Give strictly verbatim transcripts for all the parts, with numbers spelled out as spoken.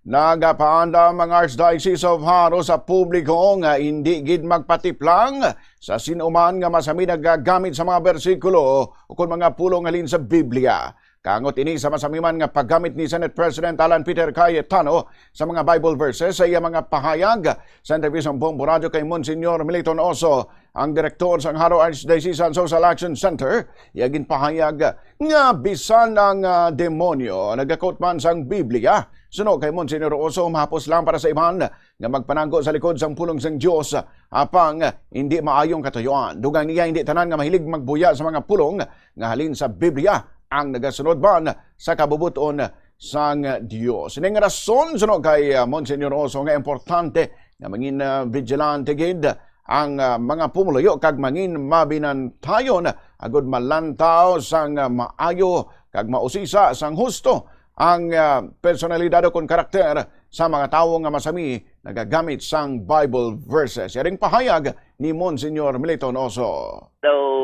Nagapaandam ang Archdiocese of Jaro sa publiko nga hindi gid magpatiplang sa sin-o man nga masami nagagamit sa mga bersikulo o kon mga pulong halin sa Biblia. Kaangot ini sa masami man nga paggamit ni Senate President Alan Peter Cayetano sa mga Bible verses sa iya mga pahayag. Sa interview sang Bombo Radyo kay Monsignor Militon Oso, ang direktor sang Jaro Archdiocesan Social Action Center, iya ginpahayag nga bisan ang, ah, demonyo nagakot man sang Biblia, suno kay Monsignor Oso, mahapos lang para sa iban nga magpanago sa likod sang pulong sang Dios, apang hindi maayong katuyuan. Dugang niya, hindi tanan nga mahilig magbuya sa mga pulong nga halin sa Biblia ang nagasunod man sa kabubot-on sang Dios. Ning rason, suno kay, ah, Monsignor Oso, nga importante nga mangin, ah, vigilante gid ang, ah, mga pumuluyo kag mangin mabinantayon agud malantaw sang, ah, maayo kag mausisa sang husto ang, ah, personalidad o kon karakter sa mga tawo nga masami nagagamit sang Bible verses. Yaring pahayag ni Monsignor Militon Oso. Daw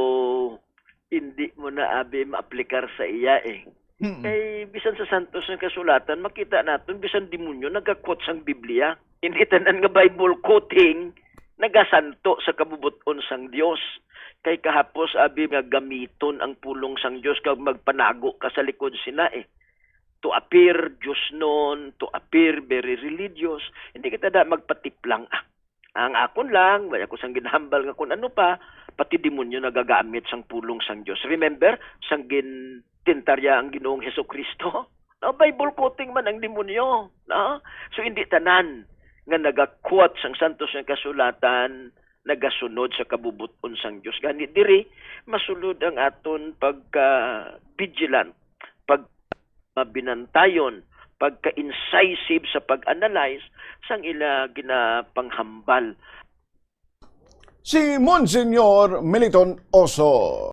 hindi mo na abi maaplikar sa iya eh. Mm-mm. Kay bisan sa santos nga kasulatan, makita naton bisan demonyo nagaquote sang Biblia. Hindi tanan nga Bible quoting nagasanto sa kabubot-on sang Dios. Kay kahapos abi nga gamiton ang pulong sang Dios kag magpanago ka sa likod sina eh. To appear diosnon, to appear very religious, hindi kita da magpatiplang ah. Ang akon lang, wala ko sang ginhambal nga kun ano pa, pati demonyo nagagamit sang pulong sang Dios. Remember, sang gintintarya ang Ginoong Jesucristo? No, Bible quoting man ang demonyo, no? So, hindi tanan nga nagaquote sang santos nga kasulatan, nagasunod sa kabubot-on sang Dios. Gani diri, masulod ang aton pagka-vigilant, pag mabinantayon, pagka-incisive sa pag-analyze sang ila ginapanghambal. Si Monsignor Militon Oso.